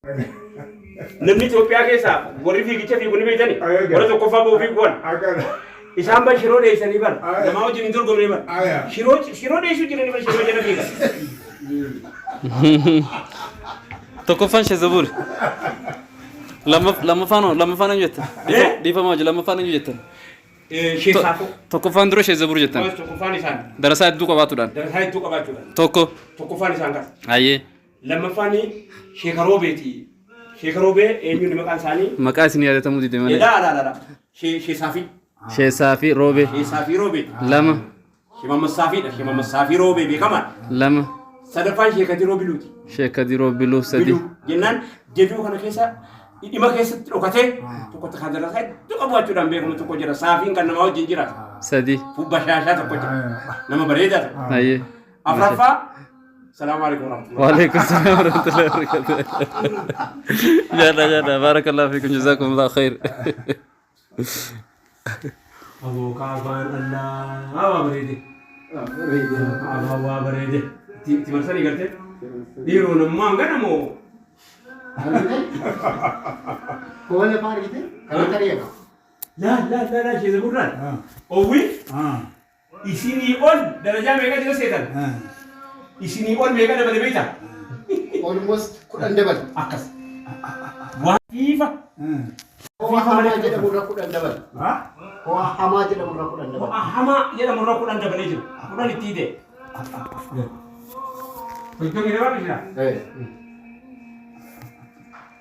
Namni Itoophiyaa keessaa warri fiigicha fiigu ni beektani. Ayya. Warra tokkoffaa ba'uu fiiguwan. Akkana. Isaan bar shiroo dheessanii bar. Ayya. Namaa wajjin hin dorgomne bar. Ayya. Shiroo shiroo dheessuu jiranii bar shiroo jala fiigan. Tokkoffaan Sheezabur. Lammaffaan hoo? Lammaffaan eenyu jettan? Eh? Dhiifama hojii lammaffaan eenyu jettan? Sheesaafoo. Tokkoffaan dura Sheezabur jettan. Tokkoffaan isaan. Darasaa hedduu qabaatuudhaan. Darasaa hedduu qabaachuudhaan. Tokko. Tokkoffaan isaan kana. Hayyee. Lammaffaan Sheeka Roobeeti. Sheeka Roobee eenyuun maqaan isaanii? Maqaa isin yaadatamuu dide malee. Laa laa laa. Sheesaafii. Sheesaa fi Roobee. Sheesaafii Roobee. Lama. Shemammasaafiidha. Shemammasaafii Roobee beekamaadha. Lama. Sadaffaan Sheeka Diroo Biluuti. Sheeka Diroo Biluu sadi. Biluu jennaan jeduu kana keessa dhima keessatti dhokatee tokko kan darasaa hedduu qabaachuudhaan beekamu tokko jira. Saafiin kan namaa wajjin jiraatu. Sadi. Bashaashaa tokko jira. Nama bareedaa tokko. Hayyee. Afraffaa. Salaamu alaikum warahmatullahi. وعليكم السلام ورحمة الله وبركاته. جانا جانا بارك الله فيكم جزاكم الله خير. Aboo kaabaan Allah waa bareede. Kaabaan waa bareede. Itti marsanii gartee? Dhiiroon ammoo hangana moo? Koole faa argite? Kana tarii eega. Laa laa laa laa ishee zaburraan. Owwi isinii ol darajaa meeqa jira seetan? Isinii ol meeqa dabale beektaa? Almost 10 dabale. Akkas. Waan fiifa. Ho'a hamaa jedhamu irra 10 dabale. Ho'a hamaa jedhamu irra 10 dabale. Ho'a hamaa jedhamu irra 10 dabalee jira. 10 itti hidhee. 32 jira.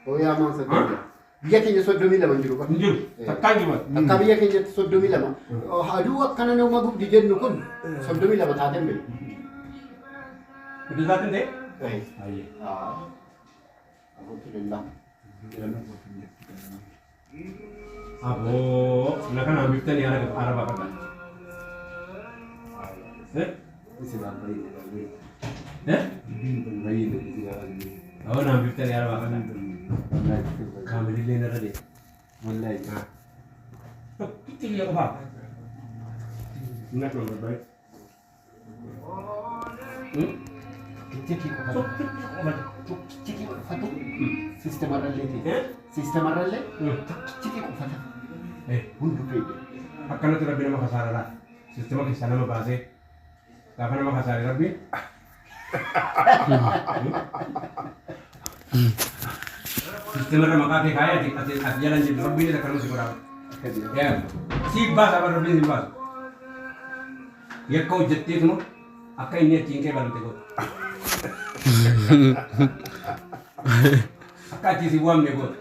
Ho'i hamaan 32. Biyya keenya 32 hin jiru. Hin jiru. Takkaa hin jiru. Akka biyya keenyatti 32. Aduu akkana nama gubdi jennu kun 32 taatee hin beektu. Iddoo isaatiin ta'e? Alhamdulillah. Aboo, na kana hambiftanii araba qabdan. Eh? Eh? Aboo na hambiftanii araba qabdan. Kaamilillee narra deema. Tokkitti kiyya qofaa. Natti barbaade. Tokkichi qofatu. Tokkitti qofatu. Tokkichi qofatu. Sistemarrallee ta'e. Eh? Sistemarrallee tokkichi qofata. Eh. Hundu fe'e. Akkanatti rabbi nama kasaara laata. Sistema keessaa nama baasee gaafa nama kasaare rabbi sistema irra maqaa kee kaayee ati ati ati jala hin jirtu rabbiin isa akkanuma si godhaa. Yaa siif baasa bara rabbiin si baasu. Yakka hojjetteetuma akka inni achiin kee balamte godha. Akka achii si waamne goota.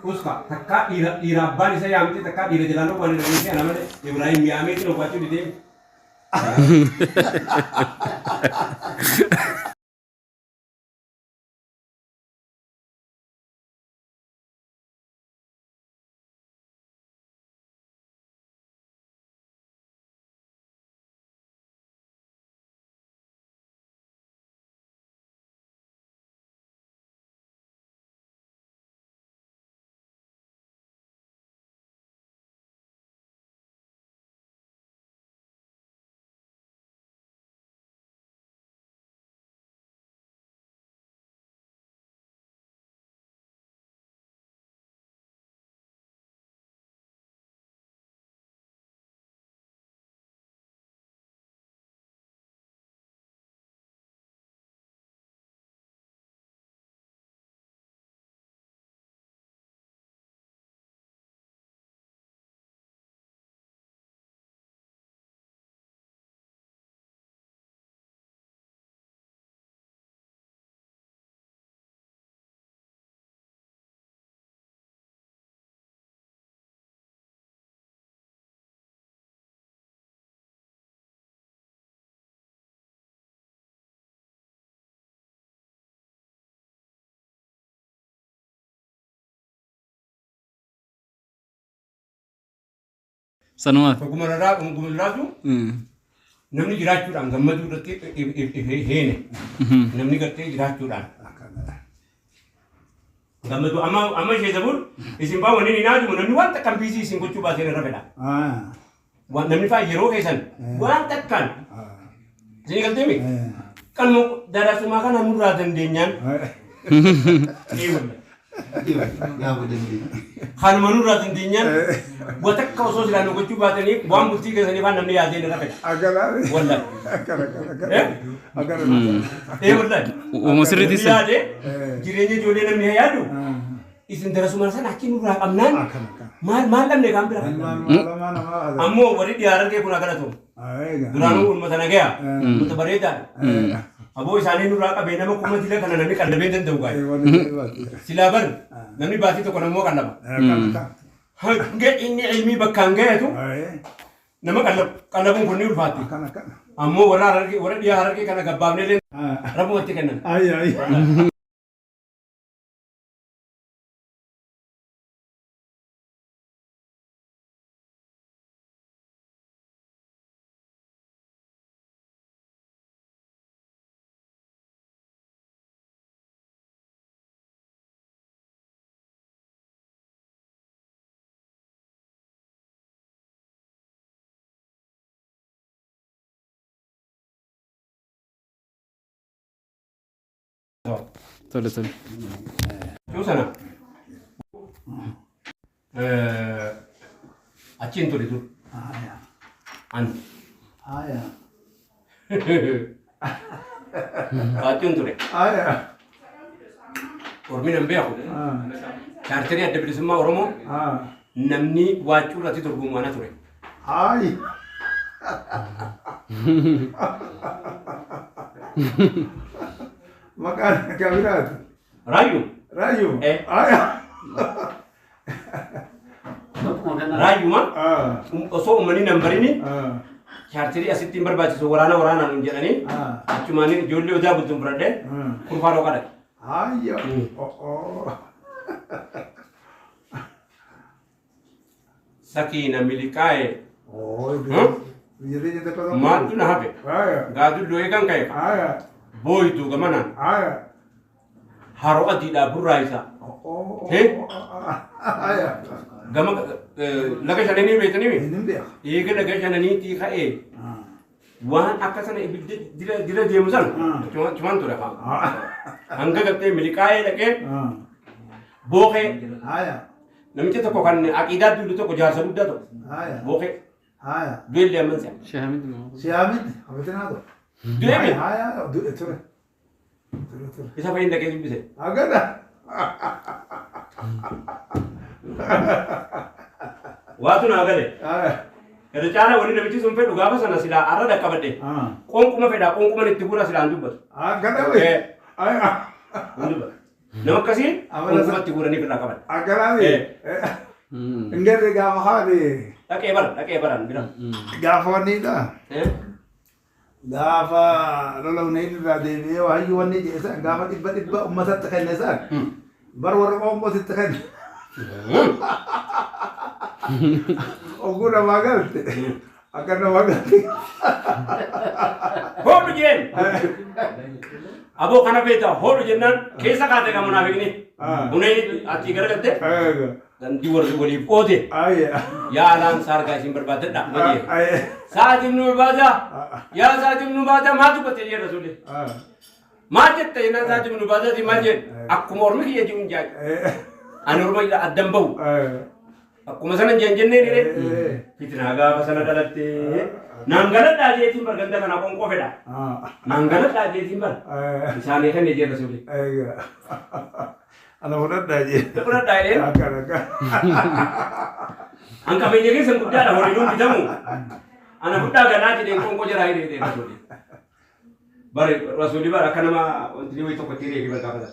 Uska takkaa dhiira dhiira abbaan isa yaamte takkaa dhiira jalaan dhowwaan irra geessee ana malee Ibraahim yaameetiin owwaachuu didee. Sanumaaf. Oguma irraa oguma irraatu namni jiraachuudhaan gammaduu irratti heene. Namni gartee jiraachuudhaan. Gammadu amma amma ishee zabuun isin faa waniin hin haajuu namni waan takkaan biizii isin gochuu baaseen irra fedha. Waan namni faa yeroo keessan waan takkaan isin galtee mi? Kanuma darasumaa kana nurraa dandeenyaan Ee wallahi. Gaafa dandeenya. Kanuma nurraa dandeenyaan watakka osoo silaa nu gochuu baatanii waan bultii keessanii faan namni yaadee irra fedha. Akkana. Wallahi. Akkana akkana Eh? akkana. Ee wallahi. Uuma sirriitti Namni sin. yaade jireenya ijoollee namni haa yaadu isin darasuma sana achi nurraa qabnaan Akkana akkana. maal maal dhabne kan bira. Ilmaan namaa haala. Ammoo warri dhiyaara argee kun agaratu. Eega. Duraanuu uummata nagayaa uummata bareedaadha. Aboo isaanii nurraa qabee nama kuma dila kana namni qallabee hin danda'u gaa'e. Silaa bar namni baatii tokko nammoo qallaba. Hanga inni ilmii bakkaan ga'etu nama qallabuun kun ni ulfaatti. Akkana akkana. Ammoo warra harargee warra dhiyaa harargee kana gabbaafnee illee rabbumatti kennan. Ayi ayi. Tole tole. Yoo sana achiin ture dur. An. Aya. Achiin ture. Aya. Ormi nan beeku. Chaarterii Adda Bilisummaa Oromoo namni waacuu irratti dorgomu ana ture. Ayi. Maqaan kabiraati. Raayyuu. Raayyuu. Eh. Aya. Raayyuma osoo uummanni nan barini chaarterii asitti hin barbaachisu waraana waraanaan hin jedhanii achumaan ijoollee odaa bultuun fudhadhee kurfaa dhooqa dhaqe. Aya. Oh. Sakiina miliqaa'e Oh. Biyya teenya takka tokko. maaltu na hafe Aya. gaadulloo eegan ka'e Aya. booyituu gamanaan Aya. haroo adiidhaa burraa isaa Oh. Eh? Aya. Gama laga shananii beektanii Inni beeka. eega laga shananiitii ka'ee waan akka sana ibidda dira dira deemu sana cumaan ture afaan hanga gartee miliqaa'ee dhaqee booqee Aya. namicha tokko kan aqiidaa duulu tokko jaarsa guddaa tokko Aya. booqee Aya. du'ellee amman si'a. Shahamid moo? Siyaamid. Abatinaa tokko. Du'eemi Aya. Du'e ture. Ture ture. isa fayin dhaqee dubbise. Agada. Waatu naa gale. Aya. Irra caalaa wanni namichi sun fedhu gaafa sana silaa arra dhaqqabadhe. Qoonquma fedhaa qoonquman itti gura silaan dubbatu. Agada wee. Aya. Hin dubbatu. Nama akkasii qoonquma itti guuranii firraa qaban. Agada wee. Ingarri gaafa haadhe. Dhaqee bara dhaqee baraan bira. Gaafa wanniidha. Gaafa lola huneen irraa deebi'ee waayyuu wanni jedhe san gaafa dhibba dhibba uummatatti kenne san bar warra qoonqootitti kenne. Oguu namaa galte. Akka namaa galte. Hoodhu jeen. Aboo kana beektaa hoodhu jennaan keessa kaate kan munaafiqni. Huneen achii garagalte gandi warri waliif qoode. Ayya. Yaa alaan saargaa isin barbaadadha. Majee. Ayya. Sa'aatiin nu barbaada. Yaa sa'aatiin nu baata maal dubbatte jee rasuulli. Maal jette jennaan sa'aatiin nu baata maal jeen akkuma ormi kiyya jiru hin jaaju. Ani orma addan bahu. Akkuma sana jeen jennee dire. Fitinaa gaafa sana dhalatte. Naan galadhaa jeetiin bar ganda kana qoonqoo fedha. Naan galadhaa jeetiin bar. Isaanii kan jee rasuulli. Ayya. Ana fudhadhaa jee. Fudhadhaa jedheen. Akkana akkana. An qabeenya keessan guddaadha horiinuun bitamu. Ana fudhaa galaa jedheen qoonqoo jaraa hidhee jedhee rasuulli. Bari rasuulli bara akka nama wanti wayii tokko itti reefi bargaafata.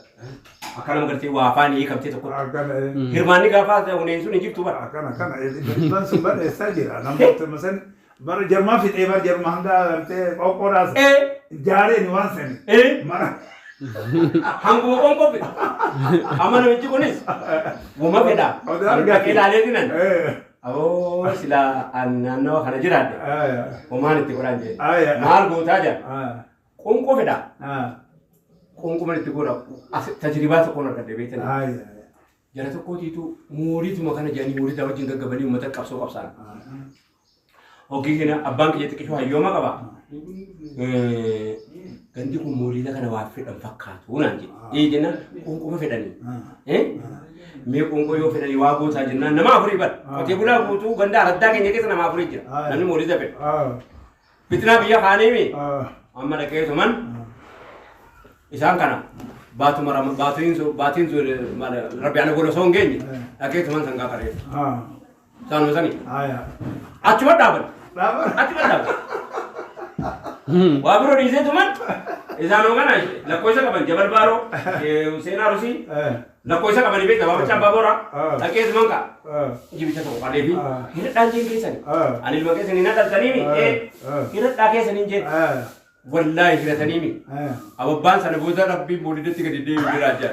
Akka nama gartee waa afaan hiikamtee tokko. Akkana. Hirmaanni gaafa huneen sun hin jirtu bara. Akkana akkana. Dhibban sun bara eessaa jira. Namoota san bara jarmaa fixee bara jarmaa hanga gartee qoqqoodaas. Jaareen waan sani. Mana. Hanguma qoonqoo fedha. Amma namichi kunis wama fedha. Odaa argate. Ilaalee dinan. Aboo silaa an naannawa kana jiraadhe. Homaan itti godhaan jee. Maal gootaa jira. Qoonqoo fedha. Qoonquma itti godha. Tajribaa tokkoon argadhe beektanii. Jara tokkootiitu muuriituma kana jedhanii muuriitaa wajjin gaggabanii uummata qabsoo qabsaan. Hogii kana abbaan kiyya xiqqishoo hayyooma qaba. Gandi kun mooliida kana waa fedhan fakkaatu naan jedhe. Ee jennaan qoonqoma fedhanii. Mee qoonqoo yoo fedhanii waa gootaa jennaan nama afurii bara. Qotee bulaa guutuu ganda araddaa keenya keessa nama afurii jira. Namni mooliida fedha. Fitinaa biyya kaaniimi. Amma dhaqee tuman isaan kana baatuma baatiin sun baatiin sun rabbi ana gola osoo hin geenye dhaqee tuman sangaa qaree. Isaanuma sanii. Achuma dhaaban. Achuma dhaaban. Waa biroo dhiisee tuman isaanuma kana lakkoofsa qaban Jabal Baaroo Hussein Arusii lakkoofsa qabanii beekta Baabachaa Abbaa Booraa dhaqee tuman ka'a. Jibicha tokko qalee fi hidhadhaan jeen keessani. Ani ilma keessanii na dhaltaniimi hidhadhaa keessaniin jeen. Wallaahi hirataniimi. Ababbaan sana booda rabbiin moolidatti gadi deebi'u jira jira.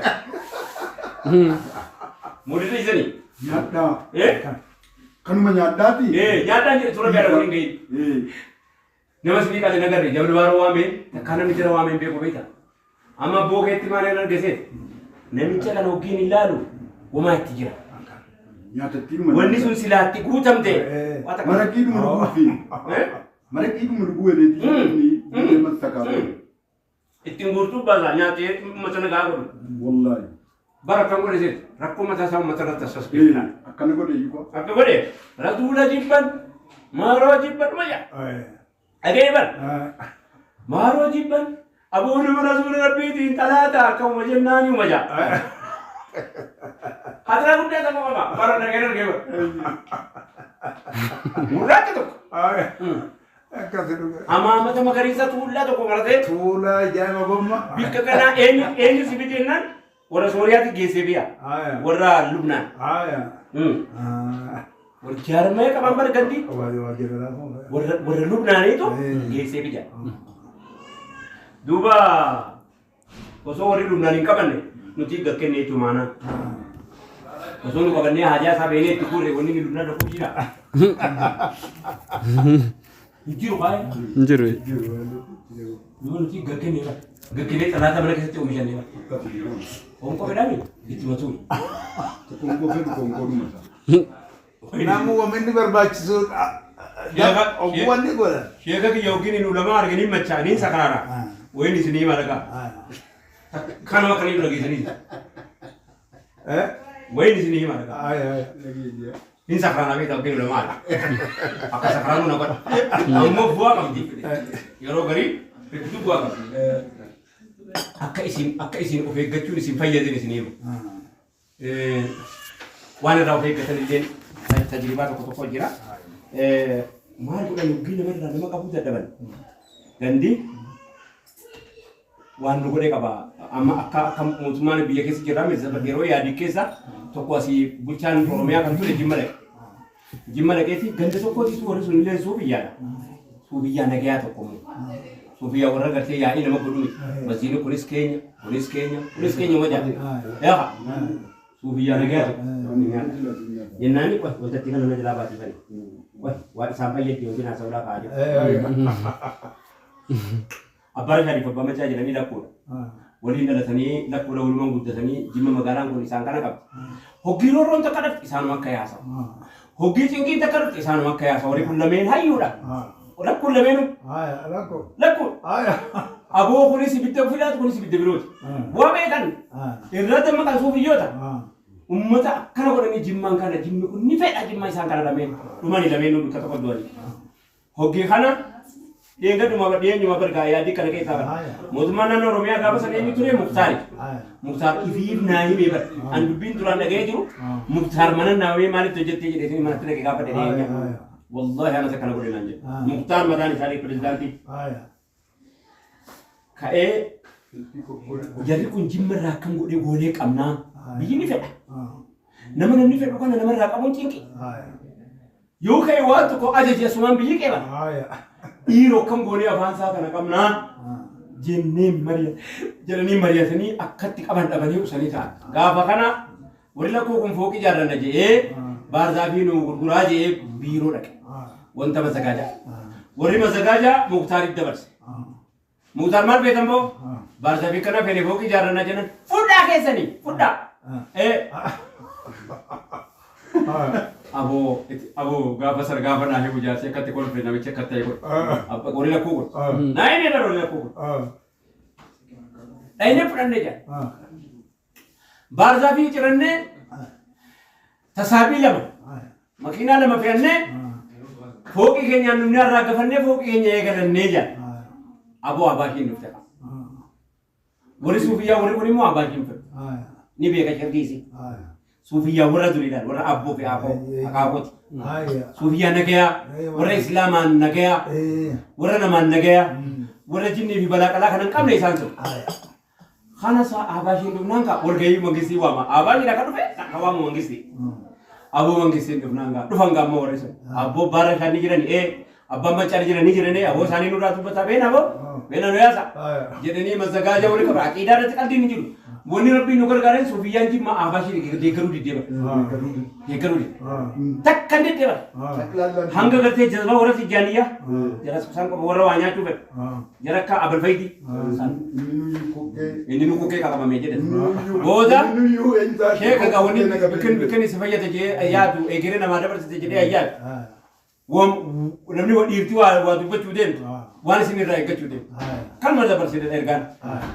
Moolida isanii. Nyaadhaa. Eh? Kanuma nyaadhaati. Eh, nyaadhaan jedhe tura biara waliin gahin. Nama sinii qale nagarre jabal baaroo waameen takkaa namni jara waameen beeku beekta. Amma bookeetti maal hin argaseet. Namicha kana hoggiin ilaalu wamaa itti jira. Nyaatattiinuma. Wanni sun silaatti guutamte. Waa takka. Maraqiidhuma dhuguufi. Eh? Maraqiidhuma dhuguu edeetii. Deeman sakaa. Ittiin guurtuu baasaa nyaatee uummata nagaa godhu. Wallaahi. Bara kan godhe seet rakkoo mataa isaa uummata irratti asas beeknaan. Akkana godhe iyyuu. Akka godhe rasuula jibban maaroo jibban dhuma jaa. Dhagee bara maaroo jibban abuun rasuula rabbiitiin xalaata akkuma jennaan uma jaa. Hatiraa guddaa tokko qaba bara dhagee dhagee bara. Gurraacha tokko. Akkasi dhuga. Amaamata magariisa tuullaa tokko maratee Tuulaa ajaa'iba gomma. bikka kanaa eenyu eenyu si bite jennaan warra Sooriyaatti geessee biyya. Warra Lubnaan. Warra jaarmee qaban bara gandi warra warra Lubnaaniitu geessee biyya. Duuba osoo warri Lubnaan hin qabanne nuti gakkenne jechuun maanaa. Osoo nu qabannee haajaa isaa beeknee itti guurre wanni inni Lubnaan dhaquu jira. Hin jiru baay'ee. Hin jiru. Duuba nuti gakkenne bara. Gakkennee xalaata mana keessatti oomishannee bara. Qoonqoo fedhaami itti matuun. Qoonqoo fedhu qoonqoodhuma isaa. Namni wanni barbaachisu ogummaan ni godha. Sheeka kiyya yookiin inni ulamaa arganii machaanii sakaraara. Wayin isinii malaqa. Kanuma kan dura geessanii. Wayin isinii malaqa. Hin sakaraana beektaa yookiin ulamaa arga. Akka sakaraanuu na godha. Ammoo bu'aa qabdi. Yeroo garii hedduu bu'aa qabdi. Akka isin of eeggachuun isin fayyadin isin hima. Waan irraa of eeggatan illee tajribaa tokko tokko jira. Maal godhan yookiin namarraa nama qabuu dadhaban. Gandi waan nu godhe qaba. Amma akka akka mootummaan biyya keessa jirra yeroo yaadii keessa tokko asii bulchaan Oromiyaa kan ture Jimma dhaqe. Jimma dhaqeeti ganda tokkootitu warri sun illee suufiyyaadha. Suufiyyaa nagayaa tokko immoo. Suufiyyaa warra gartee yaa'ii nama godhu miti. Masjiidni kunis keenya, kunis keenya, kunis keenya uma ja'a. Yaa suufiyyaa nagayaa tokko. Jennaani qoy waltajjii kana na jalaa baasifani. Qoy waa isaan fayyaddi wajjin haasa'uudhaa ka'aa jiru. Abbaa Rashaadiif Abbaa Macaa jedhanii lakkuudha. Waliin dhalatanii lakkuudha walumaan guddatanii Jimma magaalaan kun isaan kana qabdi. Hoggii roorroon takka dhufti isaanuma akka yaasa. Hoggii cinqiin takka dhufti isaanuma akka yaasa. Warri kun lameen hayyuudha. Lakkuun lameenuu. Lakkuun. Aboo kunis ibidda filaatu kunis ibidda birooti. Waa beekan irra dammaqan suufiyyoota. Ummata akkana godhanii jimmaan kana jimmi kun ni fedha jimma isaan kana lameen dhumanii lameenuu bakka tokko du'anii. Hoggii kana dheengadhuma dhiyeenyuma bargaa yaadii kana keessaa bara. Mootummaan naannoo Oromiyaa gaafa sana eenyu ture Muktaari. Muktaar ifiif naa himee bara. An dubbiin duraan dhaga'ee jiru Muktaar mana naa himee maaliif hojjettee jedhee isin manatti dhaqee gaafa dhaga'ee. Wallaahi anas akkana godhe naan jedhe. Muktaar mataan isaanii pirezidaantii ka'ee jarri kun jimma irraa akkam godhee goonee qabnaa biyyi ni fedha. Nama namni fedhu kana namarraa qabuun cinqi. Yoo ka'e waan tokko ajaje asumaan biyyi qeebala. Dhiiroo akkam goonee afaan isaa kana qabnaa jennee mari'a jedhanii mari'atanii akkatti qaban dhabanii usanii ta'an. Gaafa kana warri lakkoo kun fooqii ijaarranna jedhee baarzaafii nu gurguraa jedhee biiroo dhaqe. Wanta mazagaajaa. Warri mazagaajaa Muktaariif dabarse. Muktaar maal beekan boo? Baarzaafii kana fedhe fooqii ijaarranna jennan fudhaa keessanii fudhaa. Aboo aboo gaafa sar gaafa naa himu jaarsi akkatti kolfe namichi akkatti ta'e godhe. Abba horii lakkuu godhe. Naa himee bara horii lakkuu godhe. Dhaynee fudhannee jira. Baarzaafii cirannee tasaabii lama makiinaa lama fe'annee fooqii keenyaan dhumnee arraagafannee fooqii keenya eegalannee jira. Aboo abaashiin dhufte qaba. Warri suufiyyaa warri kun immoo abaashiin fedhu. Ni beeka shirkiisi. Suufiyyaa warra duriidhaan warra abboo fi akoo akaakooti. Suufiyyaa nagayaa warra islaamaan nagayaa warra namaan nagayaa warra jinnii fi balaa qalaa kan hin qabne isaan sun. Kana isaa abaashiin dhufnaan kaa walgahii mangistii waama. Abaashiin akka dhufe akka waamu mangistii. Aboo mangistiin dhufnaan kaa dhufan kaa ammoo warri sun. Abboo baara isaanii jirani ee abbaan maccaa jirani jirani aboo isaanii nurraa dubbataa beena aboo beena nu yaasa. Jedhanii mazzagaaja wali qaba. Aqiidaa irratti qaldiin hin jiru. Wanni rabbiin nu gargaareen suufiyyaan jimmaa abaashii deeggaruu diddee bara. Deeggaruu didde. Takka hin diddee bara. Hanga gartee jazbaa warra tijjaaniyyaa jara isaan qofa warra waa nyaachuu fedhu. Jara akka abalfayti. Inni nu kokkee qabamee jedhe. Booda sheeka gaa wanni bikkin bikkin si fayyada jedhee yaadu egeree namaa dabarsite jedhee yaadu. Namni dhiirti waa dubbachuu deemtu waan isin irraa eeggachuu deemtu. Kanuma dabarsite ergaan.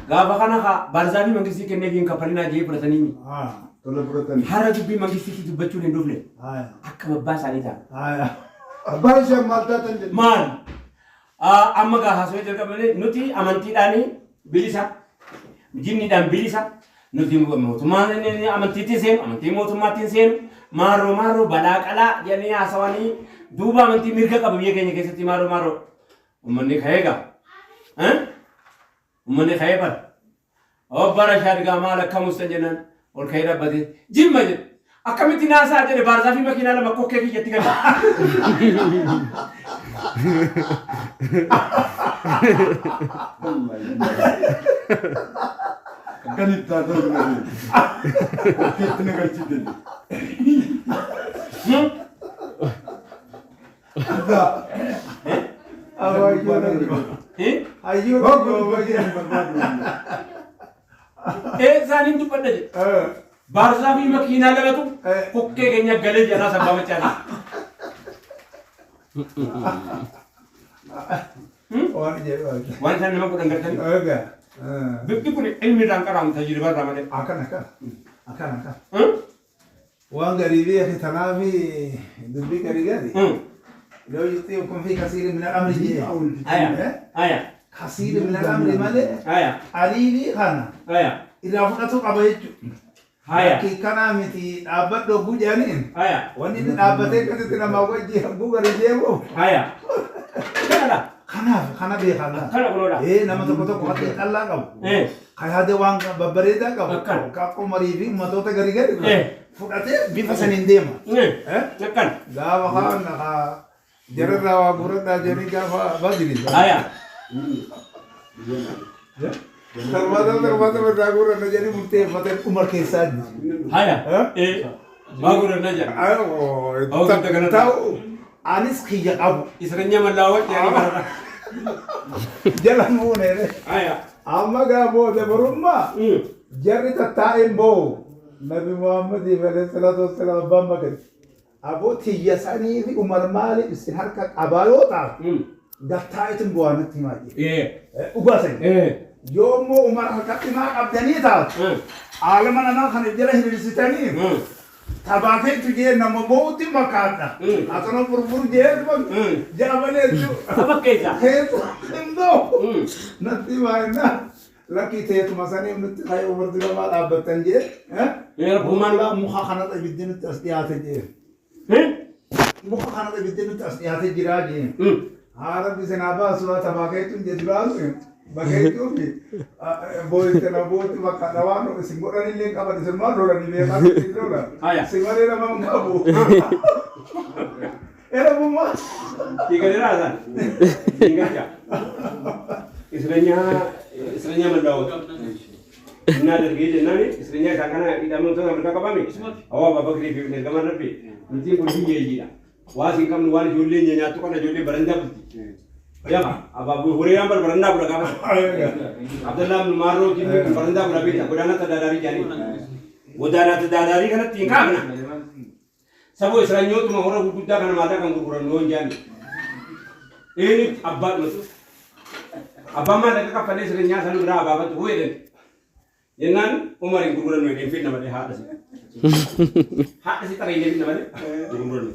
Gaafa kana haa baarzaafii mangistii kennee fi hin kaffalinaa jedhee fudhatanii Tola fudhatanii. har'a dubbii mangistiitti dubbachuun hin dhufne akka babbaa isaanii ta'a. Abbaan ishee maal taatan jedhe? Maal? Amma gaa haasawee jalqabne nuti amantiidhaan bilisa, jinniidhaan bilisa, nuti mootummaan amantiitti seenu, amantii mootummaatti seenu, maarroo maarroo balaa qalaa jedhanii haasawanii duuba amantii mirga qaba biyya keenya keessatti maarroo maarroo. Uummanni ka'ee gaa. Uummanni ka'ee bara. Obbo Rashaad gaa maal akka mustan jennaan ol ka'ee dhaabbatee jimma jedhe. Akkamitti naasaa jedhe baarzaafii fi makiinaa lama kokkee kiyyatti gale. Akkanitti taatee jira. Kokkeetti na galchite. Isaaniin dubbadha jedhe. Baarzaafii fi makiinaa lamatu kokkee keenya galee jedhaa sabbaa machaadha. Waan isaan nama godhan gartanii. Bifti kun ilmi irraan qaraamu tajriba irraa malee. Akkana akkana. Akkana akkana. Waan garii beeki tanaafi dubbii garii gari. Loo yuxiikum fi kasiirin min al-amri jee. Aya. Aya. Kasiirin min al-amri malee Aya. qaliilii kana Aya. irraa fudhatu qaba jechuudha. Haya. Lakkii kanaa miti dhaabbadhu hogguu jedhaniin. Haya. Wanni inni dhaabbatee akkasitti namaa wajji hogguu gadi deemu. Haya. Kanadha. Kanaaf kana beekan laa. Kana kunoodha. Ee nama tokko tokko kan xiinxallaa qabu. Kan yaada waan babbareedaa qabu. Akkana. Kan akka Umarii fi ummatoota gari gari fudhatee bifa saniin deema. Akkana. Gaafa kaan haa jararraa waa guuradhaa jedhanii gaafa badri. Haya. Torbaatama torbaatama irraa guuranna jedhanii murteeffatan Umar keessaa jiru. Haya. Maa guuranna jedha. Ta'u anis kiyya qabu. Isiranya mallaawwan jedhanii barata. Jala muunee. Haya. Amma gaa booda borummaa jarri tattaa'een boo'u. Nabi Muhammadiif alayhi salaatu wassalaam abbaan bakari. Aboo tiyya sanii fi Umar maaliif isin harka qabaa yoo taatu gattaa'itin bu'aa natti himaa jedhe. Dhugaa sani. Yoo immoo Umar harkatti maa qabdanii taatu aalama namaa kana jala hiriirsitanii tabaakeetu jee nama boo'utti fakkaata. Asana burbur jee jala malee jechuudha. Fakkeessa. Keessa hin ba'u. Natti himaa jennaan lakkii teetuma saniif nutti ka'ee Umar dura maa dhaabbattan jee. Rabbumaan Muka kanarra ibiddi nutti as dhiyaate jee. Muka kanarra ibiddi nutti as dhiyaate jiraa jee. Haa rabbi isin haa baasu haa tabaakeetuun jedhu baasu. Bakeetuun boo'itti na boo'itti bakka dhawaan isin godhan illee qaban isin maal lolanii beekaa isin lola. Haya. Si malee nama hin qabu. Erabummaa. Hiikalera isaan. Hiikalcha. Isiranya isiranya mallaawwatu. Innaa dargee jennaan isiranya isaan kana hidhamtoota Afrikaa qabame. Awwa Abbaa Bakrii fi ergamaan Rabbi nuti kun hiyyeeyyiidha. Waa isin qabnu waan ijoolleen nyaattu kana ijoollee barandaa bulti. Yafa abaaboo horiiraan bar barandaa bula gaafa. Abdallaa ibn Maarroo jinni kun barandaa bula beekta godaana tadaadaarii jedhanii. Godaana tadaadaarii kanatti hin kaafna. Saboo Israa'elootuma warra gurguddaa kana maallaqa kan gurguran yoo hin jaanne. Inni abbaa dhumatu. Abbaan maallaqa kaffalee sireenyaa sana biraa abaabatu hoo jedhan. Jennaan Umar hin gurgurannu jedheen fidna malee haadha si. Haadha si xareenya fidna malee hin gurgurannu.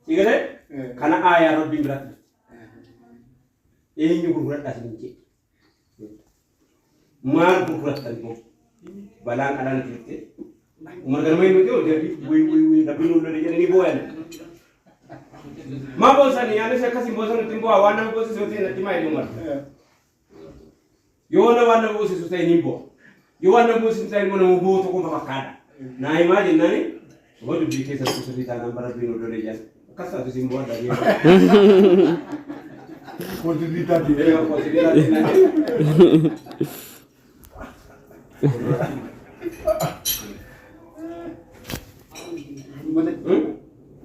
Si galee kana aayaa Rabbiin biraatti. Eenyu gurguradhaa isin jedhe. Maal gurgurattan immoo balaan alaan jirte. Umar ganama hin nuti jarri wuy wuy wuy Rabbiin nu lole jedhanii booyan. Maa boosanii anis akkas hin boosan nutti hin bu'aa waan nama boosisu yoo ta'e natti himaa jedhe Umar. Yoo na waan nama boosisu ta'e ni bu'a. Yoo waan nama boosisu ta'e immoo nama boo'u tokko fakkaata. Naa himaa jennaani yoo dubbii keessa sirrii taanaan bara Rabbiin nu lole jedhan. Akkas taatu isin bu'aa dha. Kooti taate.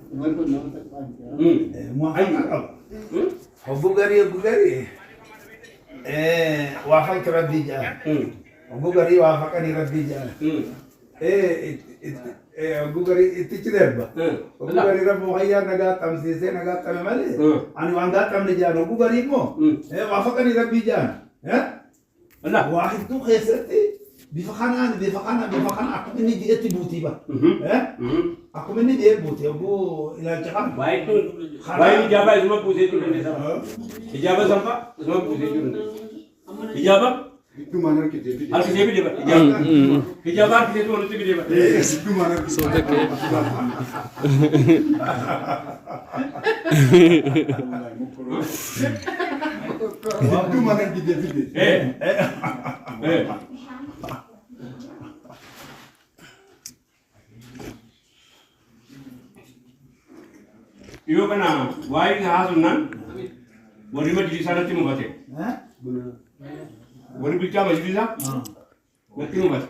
Umar kun nama salphaa miti. Muwaafaqa qaba. Hobbu garii hobbu garii waafaqti rabbii jedhan. Hobbu garii waafaqanii rabbii jedhan. Hobbu garii ittichi darba. Hobbu garii rabbu hayyaa nagaa xamsiisee nagaa xame malee ani waan gaaxamne jedhan hobbu garii immoo waafaqanii rabbii jedhan. Waa hedduu keessatti bifa kanaan bifa kana bifa kana akkuma inni ji'etti buutii bara. Akkuma inni ji'ee buute hogguu ilaalcha kana. Waa'ee ijaabaa isuma buusee jiru dandeessa. Ijaaba sanfaa isuma buusee jiru dandeessa. Ijaaba Giddumaan harkisee fide. harkisee fide bara. Ijaaba ijaaba harkisee walitti fide bara. Giddumaan harkisee. Giddumaan harkisee fide. Yoo kana waa'ee isaa haasofnaan warri majlisaa natti mufate. Warri bulchaa majlisaa natti mufate.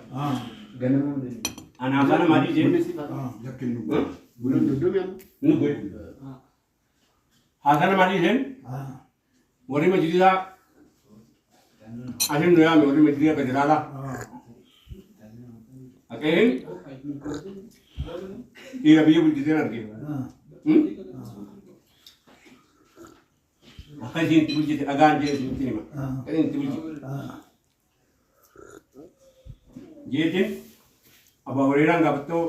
Anaaf sana maalii jeen? Lakkinnu. Buna doddomi amma. Nu goe. Haasana maalii jeen? Warri majlisaa asin nu yaame warri majlisaa federaalaa. Aqeen dhiira biyya bulchiteen arge. Akka isiin itti bulchite dhagaan jee isinitti hima. Akka isiin itti bulchite. Jeetiin Abbaa Huriiraan gaafattoo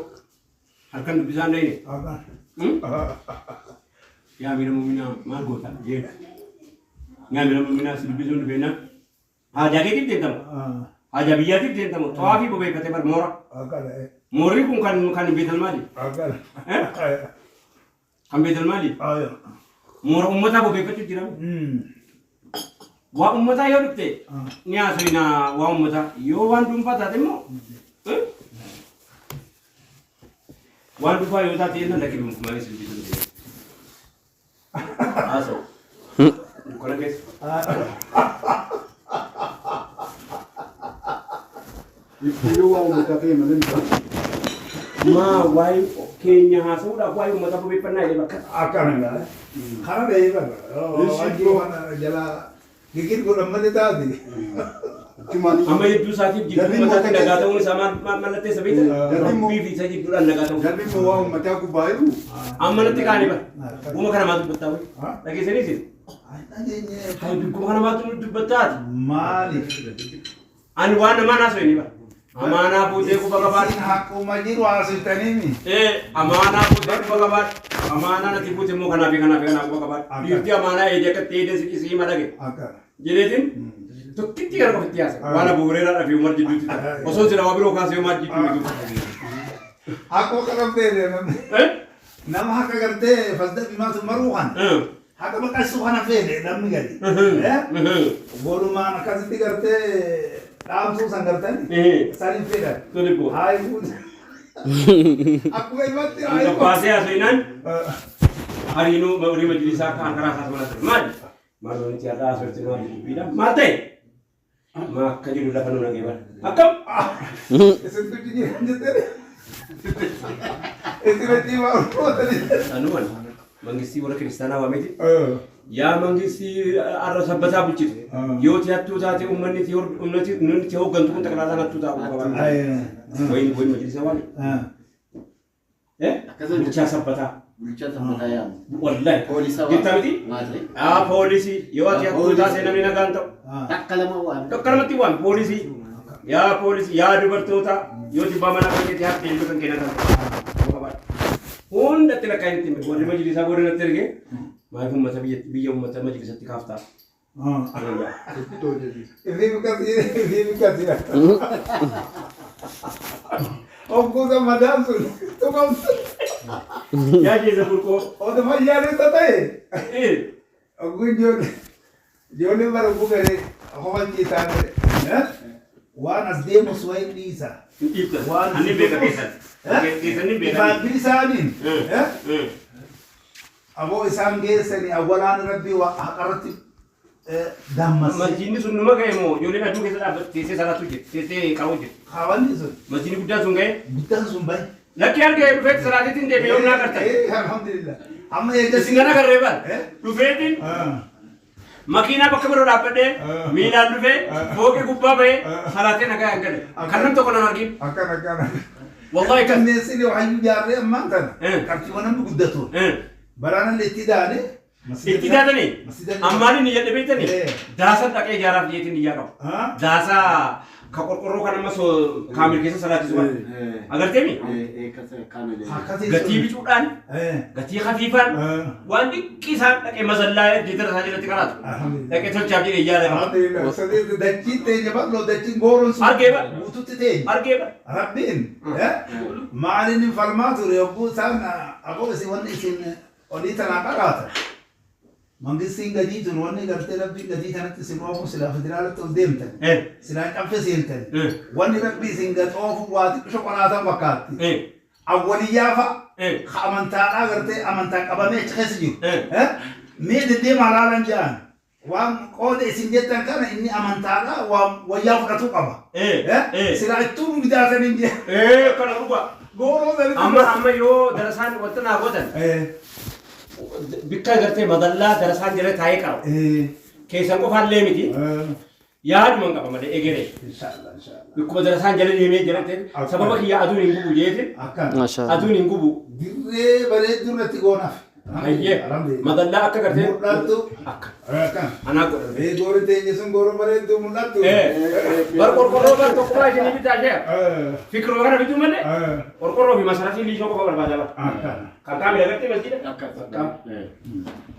halkan dubbisaan dhayne. Yaa amiira mu'minaa maal goota jee. Yaa amiira mu'minaa si dubbisuun dhufeenna. Haajaa keetiif deemtama. Haajaa biyyaatiif deemtama. Xawaafii bobeeffatee bar moora. Moorri kun kan kan beetal maali? Kan beetal maali? Moora uummataa bobeeffachuu jira. Waa uummataa yoo dhufte ni haasofna waa uummataa. Yoo waan dhuunfaa taate immoo waan dhuunfaa yoo taate yenna lakkii dhuunfumaanis dubbisuu dandeenya. Haasa'u. Dukkana keessa. Yoo waa uummataa ta'e malee miti. Maa waa'ee keenya haasa'uudhaaf waa'ee uummataa bobeeffannaa jedhee bakka. Akkana gaa. Kana dhahee bara. Waajjira kana jala gigir godhan malee taate. Giddumaan Amma jidduu isaatiif jidduu Jarri uummataatti immoo nagaa ta'uun isaa maal maal mallatteessa beektaa? Jarri immoo- Rabbii fi isa jidduudhaan nagaa ta'uu. Jarri immoo waa uummataa gubbaa jiru. Amma natti kaanii bara. Guma kana maaltu dubbattaa wayi? Dhageessanii isin? Hayi guma kana maaltu dubbattaa ati? Maaliif? Ani waan namaa naasoo inni bara. Amaanaa fuutee quba qabaadhu. Isin haqquma jiru haasoftanimi. Amaanaa fuutee quba qabaadhu. Amaanaa natti fuute immoo kanaa fi kanaa fi kanaa quba qabaadhu. Dhiirti amaanaa eegee akka itti eegee si hima dhage. Akkana. Jedheetiin tokkitti gara ofitti yaasa. Waan Abu Hurairraa fi Umar jidduutti ta'a. Osoo sila waa biroo kaasee Umar jidduu miti. Akkuma qabamtee namni. Nama haqa gartee fasda bimaatu maruu kana. Haqa maqasuu kana feene namni gadi. Walumaan akkasitti gartee dhaamsuu san gartani. Saniin fedhan. Tole boo. Hayi fuute. Akkuma himatti hayi fuute. Baasee haasofnaan hariinoo horii majlisaa kaan karaa isaas mana ture. Maali? Maal wanti har'a haasofte maal dubbiidha? Maal ta'e? Maa akka jiru lafa nu nagee bara. Akkam? Isin tuchi jiran jettee. Isin achi waan gootanii. Anuman mangistii warra kiristaanaa waameeti. Yaa mangistii har'a sabbataa bulchitu. Yoo ti hattuu taate uummanni ti uummanni ti hooggantu kun xaqalaalaan hattuu ta'a quba qabaadha. Wayin wayin majlisa waame. Akkasuma Bulchaa Sabbataa. Bulchaa Sabbataa yaamu. Wallahi. Poolisa Jirta miti? Maali? Aa, poolisii. Yoo ati hattuu taate namni nagaan ta'u. Takka lama waame. Tokko namatti waan poolisii. Yaa poolisii, yaa dubartoota, yoo jibbaa mana kan keetii hafte ilmi kan kee nagaan ta'u. Hundatti lakkaa inni itti warri majlisaa booda natti erge, maaliif uummata biyya uummata majlisatti kaaftaa? Ifii biqiltii, ifii biqiltii. Ogguusa madaan sun tuqamtu. Yaa keessa burqoo. Odo fayyaalessa ta'e. Ogguun ijoolleen bara oguu garee hofalchiisaan waan as deemus wayi dhiisa. Hin dhiibtan. Waan Ani beeka keessan. Keessan ni beeka. Ifaan bilisaaniin aboo isaan geessanii awwalaan rabbii haqarratti dammase. Masjiidni sun numa ga'e moo ijoolleen aduu keessa dhaabbatte teessee salaatu jirti, teessee qaroo jirti. Kaawwanni sun Masjiidni guddaan sun ga'e. Guddaan sun bahe. Lakki argee dhufeetti salaateetiin deebi'ee yoom naa gartan. Alhamdulillah. Amma eega Isin kana garree baal. Dhufeetiin makiinaa bakka biroo dhaabbadhee miilaan dhufee fooqii gubbaa bahee salaatee nagaa hin gale. Kan nam tokko nan argin. Akkana akkana. Wallahi kan. Kanneen hayyuu jaarree ammaan tana. Qarshii namni guddatu. Baraan itti daane. Itti daatanii ammaan inni jedhe beektanii daasa dhaqee ijaaraaf jeetiin iyyaa qabu. Daasa ka qorqorroo kan amma kaamil keessa salaachisu kana. Agarteemi? Gatii bicuudhaan, gatii hafiifaan, waan xiqqii isaan dhaqee mazallaa deetara isaa jalatti qaraatu. Dhaqee tolchaaf jedhee iyyaa qaba. Alhamdulillah. Dachiin teenya bal'oo, dachiin gooroon sun. Argee ba. Guututti teenya. Argee ba. Rabbiin maaliin hin falmaa ture yogguu isaan aboo isin wanni isin olii tanaa qaraata. Mangistiin gadii tun wanni gartee rabbiin gadii tanatti isin oofu silaa federaalatti ol deemtan. Silaa cabse seentan. Wanni rabbi isin gad oofu waa xiqqisho qoraatan fakkaatti. Awwaliyyaa fa'a. Ka amantaadhaa gartee amantaa qabamee achi keessa jiru. Mee deddeemaa laalan jedhan. Waan qooda isin jettan kana inni amantaadhaa waan wayyaa fudhatuu qaba. Silaa ittuu nu bidaatanii jedhan. Kana dhugaa. Gooroo sanitti. Amma yoo darasaan wanta naa gootan. Bikka gartee madallaa darasaan jala taa'ee qaba. Keessan qofaallee miti. Yaaduma hin qaba malee egeree. Inshallah inshallah. Bikkuma darasaan jala deemee jala ta'e sababa kiyya aduun hin gubu jeeti. Akkana. Maashaa Aduun hin gubu. Dirree bareedduu irratti goonaaf. Hayyee. Madallaa akka gartee. Mul'attu. Akka. Akkana. Anaa godhan. Ee goorri teenya sun gooroo bareedduu mul'attu. Bar qorqorroo bar tokkummaa isinii bitaa ishee. Fikiruma kana bituu malee. Qorqorroo fi masaratii liishoo qofa barbaada bara. Akkana. Kan kaamila gartee masjiida. Akka.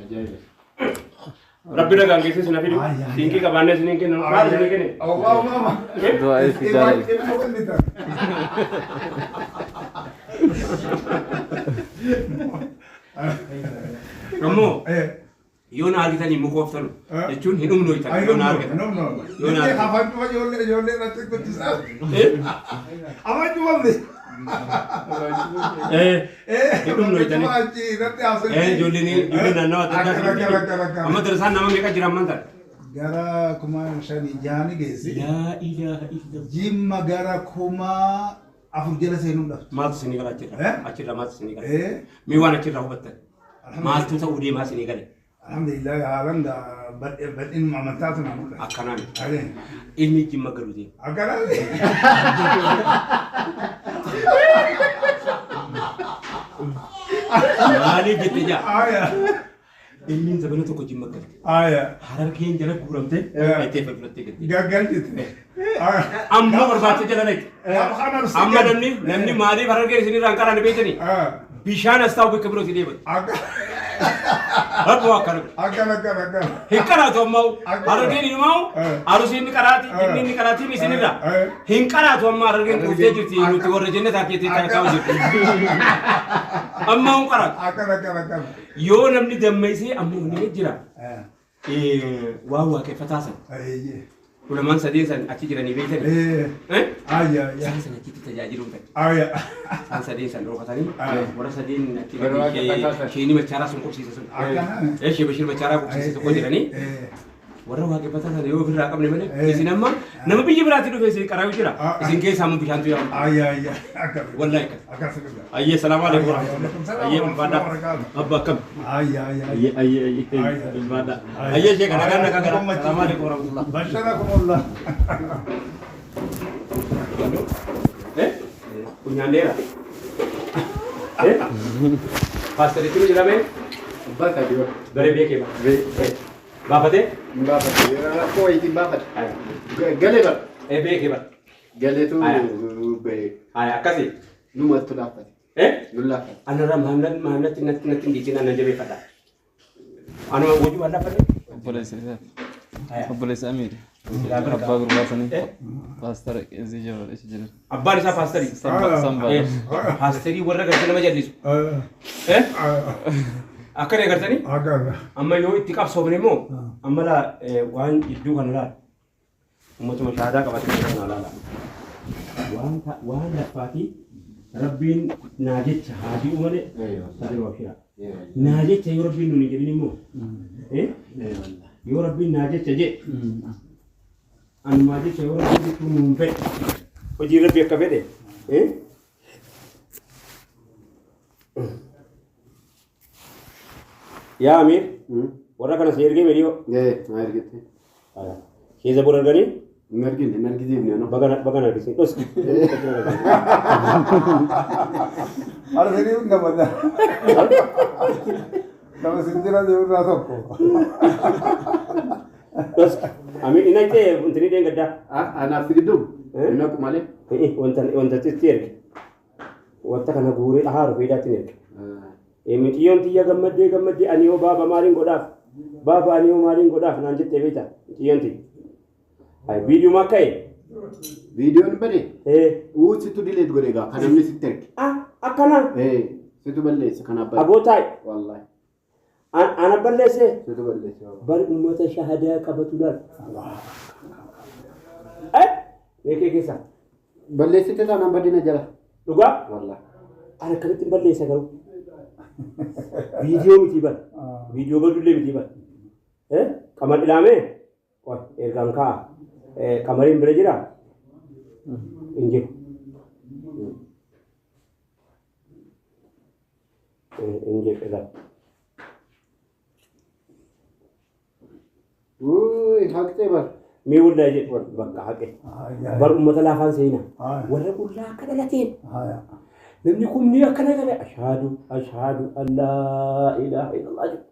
Ajaa'iba. Rabbi nagaan geessee sina fidu. Siinqii qabaannee isiniin kennu. Maal isinii kenne? Awwaa maama. Du'aa fi jaalala. Ammoo yoo na argitanii mukooftanu jechuun hin dhumnu jettan yoo na argitan. Yoo na argitan. Afaan cufa ijoollee ijoollee irratti guddisaa. Afaan cufamne. Hin dhumnu jettanii. Ijoolleen ijoolleen naannawa adda addaa. Amma darasaan nama meeqa jira amman tana? Gara 5,000 6,000 geessi. Laa ilaaha illallah. Jimma gara 4,000 jala seenuu dhabdu. Maaltu isinii gala achirra? Achirra maaltu isinii gala? Mee waan achirraa hubattan? Maaltu ta'uu deemaa isinii gale? Alhamdulillah, haalaan bal'inuma amantaatu na mul'ata. Akkanaan. Ilmi Jimma galu deema. Akkanaan. Maaliif jette jaa? Ilmiin zabana tokko Jimma galte. Harargeen jala guuramte itti fudhattee galte. Gaggalchite. Amma barbaacha jala dhaqe. Amma namni maaliif harargeen isinirraa hin qaraane beektanii? Bishaan as taa'u bakka birootti deeman. Rabboo akkana. Akkana akkana akkana. Hin qaraatu ammaa harargeen inumaa arusiin ni qaraati, inni ni qaraati isinirraa. Hin qaraatu amma harargeen kuuftee jirti, nuti warra jenna taatee taa'u jirti. Amma hin qaraatu. Akkana akkana akkana. Yoo namni dammaisee amma inni jira. Waan waaqeffataa sana. Ulamaan sadeen san achi jiranii beektanii. Isaan san achitti tajaajiluu ta'e. Isaan sadeen san dhokatanii warra sadeen achi gadi sheenii machaaraa sun qubsiisa sun. Shee Bashir machaaraa qubsiisa tokko jiranii. Warra waaqeffataa sana yoo ofirraa qabne malee isin amma nama biyya biraatti dhufe isin qaraayu jira. Isin keessaa immoo bishaantu yaa'u. Wallahi akkas. Ayyee, salaamu alaikum warahmatullahi. Ayyee, ulfaadhaa. Abba akkam. Ayyee ayyee ayyee, ulfaadhaa. Ayyee sheeka, nagaan nagaa gara. Salaamu alaikum warahmatullahi. Basharakumullah. Funyaan dheeraa. Paasteritti nu jedhame Abbaa isaa dibata. Baree beekee baafatee? Hin baafate. Rakkoo wayiitiin baafate. Galee bara. Beekee bara. Galeetu bahe. Haya akkasi. Numatu laaffate. Nu laaffate. Anarra maamlatti natti natti hin dhiisin annan jabeeffadha. Anuma wajjin waan laaffadhe. Obboleessa isaa. Obboleessa Amiir. Abbaa gurbaa sanii. Paastara Qeesii Jabal isa jedhan. Abbaan isaa paasterii. Sambaa. Paasterii warra gartee nama jallisu. Akkana agartanii? Amma yoo itti qabsoofne immoo amma laa waan jidduu kana laala. Ummatuma shahaadaa qabatee kana laala. Waan waan laffaatii Rabbiin naa jecha haa ji'u malee sadiroo abshiraa. Naa jecha yoo Rabbiin nuun hin jedhin immoo yoo Rabbiin naa jecha jedhe anumaa jecha yoo Rabbiin jechuun nuun fedhe hojii Rabbi akka fedhe Yaa Amiir, warra kana si ergee midhiyoo. Ee, maa ergite? Keessa bor arganii? Hin argine, hin argisiifne anoo. Baga baga na argisiin. Dhos. Arganii hin gammada. Nama sin jira deemu irraa tokko. Dhos. Amiir inni dhaqxee intini dheen gaddaa. Anaaf si gidduu? Hin naqu malee. Wanta wanta sitti erge. Wanta kana guuree haaru fiidaatti erge. Miciyyoon tiyya gammaddee gammaddee ani yoo baaba maaliin godhaaf baaba ani yoo maaliin godhaaf naan jettee beekta miciyyoon tiyya. Ay viidiyoo akka ka'e. Viidiyoon bade? Uu situ delete godhe egaa kan namni sitti erge. Ah akkana. Situ balleesse kan abbaa. Aboo taa'i. Wallaahi. Ana balleesse. Situ balleesse. Bari uummata shahadaa qabatu laal. Beekee keessa. Balleessite taanaan badina jala. Dhugaa? Wallaahi. Ana akkamitti hin balleessa garuu? Viidiyoo miti bar. Viidiyoo badullee miti bar. Qamar ilaamee? Qoy ergaan kaa'a. Qamariin bira jiraa? Hin jiru. Hin jiru ilaali. Wuuy haqxee bar. Mee wallahi jedhe bakka haqe. Bar uummata laafaan seenaa. Warra qullaa akka dhalateen. Namni kumni akkana gale ashhaadu ashhaadu an laa ilaaha illallah jedhu.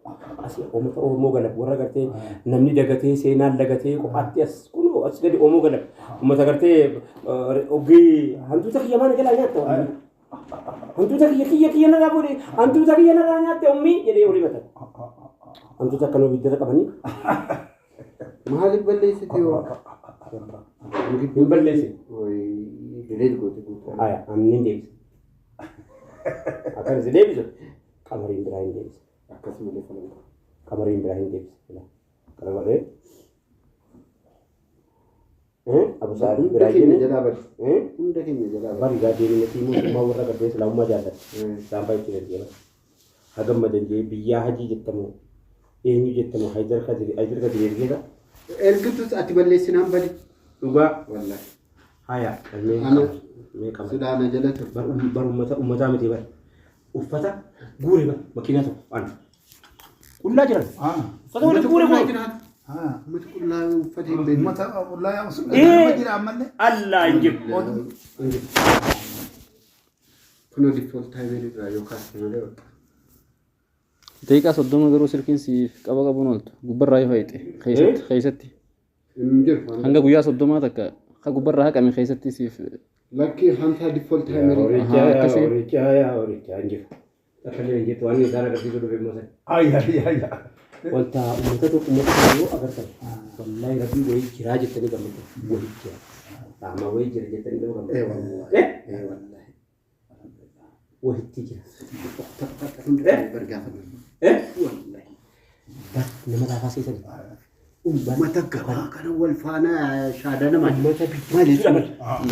Asii uummata Oromoo galab warra gartee namni dagatee seenaan dagatee kophaatti as kunoo as gadi Oromoo galab. Uummata gartee oggii hantuuta kiyya maana jalaa nyaatta. Hantuuta kiyya kiyya kiyya narraa godhe hantuuta kiyya narraa nyaatte ummii jedhee olii batan. Hantuuta akkanuma ibiddara qabanii. Maaliif balleessite yoo? Hin balleessine. Delete goote guutuu. Aya, ani hin deebisa. Akkan si deebisu qamariin biraa hin deebisa. Akkasumallee falmata. Qamariin biraa hin deebisa. Kana malee. Abu Sa'adii biraa Hunda keenya jenni. jalaa bade. Hunda keenya jalaa bade. Bari gaa deebiin mootummaa warra gartee islaamummaa jaallatu. Isaan baay'ee ergee bara. Hagam madan jee biyyaa hajii jettamu eenyu jettamu Haydar Kadiri Haydar Kadiri ergeera. Ergitus ati balleessinaan bade. Dhugaa. Wallaahi. Haya. Mee Ana mee qamar. Silaana jala ture. Bar bar ummata ummataa miti bar. Uffata guure bar makiinaa tokko an. Qullaa jiran. Uffata walitti guure kun. Ummata qullaa uffata hin beekne. Uummata qullaa yaa'u sun nama jira ammallee. Allah hin jiru. Hin jiru. Kunoo default timer irraa yookaan malee bakka. Daqiiqaa 30 garuu silkiin siif qaba qabuun ooltu gubbarraa yoo hayxe keessatti keessatti Hin jiru. Hanga guyyaa 30 takka ka gubbarraa haqame keessatti siif Lakki hanta default timer irraa. Horichaa yaa Akkasii. Horichaa yaa horichaa hin jiru. Akka illee hin jirtu waan isaan agarsiisuu dhufe immoo sana. Ay ay ay. Wanta uummata tokko uummata tokko yoo agartan wallahi rabbii wayii jiraa jettanii gammadu wayii jira. Dhaamaa wayii jira jettanii nama Ee gammadu. wallaahi. Ee wallaahi. Wayitti jira. Hunda keenya bargaafannu. Wallaahi. Bar nama laafaa seetanii. Uummata gabaa kana wal faana shaadaa namaa. Uummata Maali biyya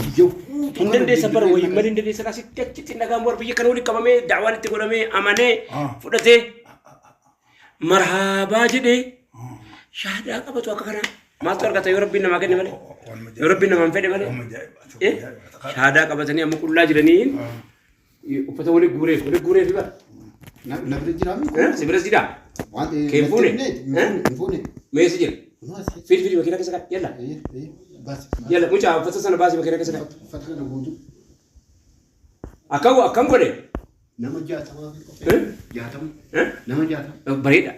jechuun? Hin dandeessa bara wayii malee hin dandeessa asitti achitti nagaan warra biyya kana walitti qabamee daawaan itti godhamee amanee fudhatee marhaabaa jedhee shaadaa qabatu akka kanaa maaltu argata yoo rabbiin namaa kenne malee yoo rabbiin namaan fedhe malee shaadaa qabatanii amma qullaa jiranii uffata walii guureef bara Na bira jiraami? Si bira jira. Waan Kee hin fuune? Hin fuune. Meessi jira. Fidi fidi makiinaa keessa kaa'e yalla Baasi. Yalla mucaa uffata sana baasi makiinaa keessa kaa'e. Uffata kana guutuu. Akkam akkam godhe. Nama 60 fi qophee. 60. Nama 60. Bareeda.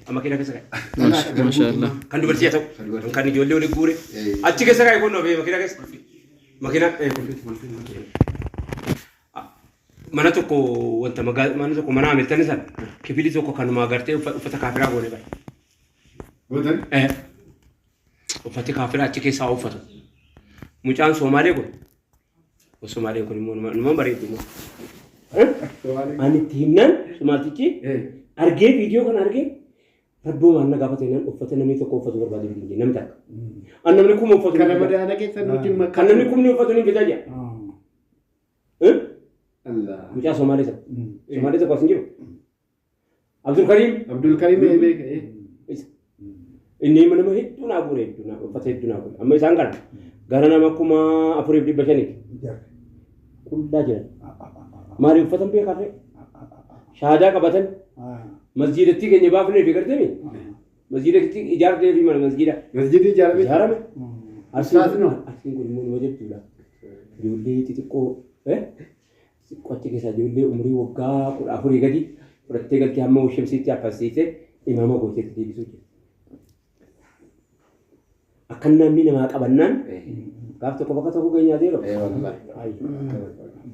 Amma keenya keessa kaa'e. Maashaallah. Kan dubartii haa ta'u. Kan ijoollee waliin guure. Achi keessa kaa'e kun makiina keessa. Makiina mana tokko wanta mana tokko mana Hamilton sana kifilii tokko kanuma agartee uffata kaafiraa goone bara. Gootan? Uffati kaafiraa achi keessaa uffatu. Mucaan Somaalee kun Somaaleen kun immoo numa bareeddu immoo. Ani itti himnaan Somaaltichi argee viidiyoo kana argee rabboo waan na gaafate naan uffata namni tokko uffatu barbaade hin jenne namni takka. An namni kuma uffatu. Kana madaala keessa nuti Kan namni kumni uffatu ni bitaa jira. Allah. Mucaa Somaalee sana. Somaalee tokko as hin jiru. Abdul Kariim. Abdul Karim beeka. Inni nama hedduu naa guure hedduu naa uffata hedduu naa guure. Amma isaan kana gara nama 4500. Qullaa jiran. Maaliif uffatan beekarree? Shaadaa qabatan. Masjiidatti keenya baafnee fi gartee masjiidatti ijaartee fi mana masjiida. Masjidii ijaarame. Ijaarame. Ustaas no. Arsiin kun immoo nama jechuudha. Ijoollee xixiqqoo xixiqqoo achi keessaa ijoollee umurii waggaa 14 gadi fudhattee galtee hamma shamsiitti affasiisee imaama gooteetti deebisuu jira. Akka namni namaa qabannaan gaaf tokko bakka tokko geenyaa deero.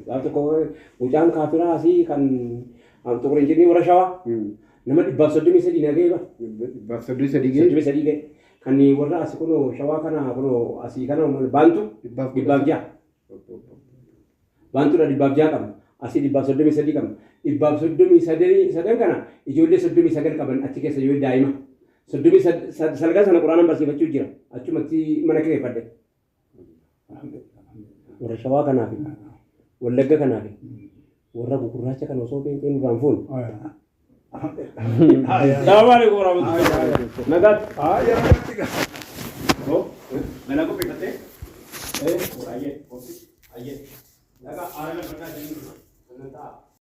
Gaaf tokko mucaan kaafiraa asii kan xuqur injinii warra shawaa nama 133 nagee bara. 133 ga'e. 33 ga'e. Kan warra asii kunoo shawaa kana kunoo asii kana baantu 106. Baantuudha 106 qabna. Asii 133 qabna. 133 kana ijoollee 39 qaban achi keessa ijoollee daa'ima. 39 sana quraanaan barsiifachuu jira. Achumatti mana kireeffadhe. Warra shawaa kanaa fi wallagga kanaa fi warra gugurraacha kana osoo qeenxeen duraan fuun. Salaamu alaikum warahmatullahi. Nagaatti. Mana qopheeffattee? Ayyee. Ayyee. Nagaa aara lafa irraa deemuu.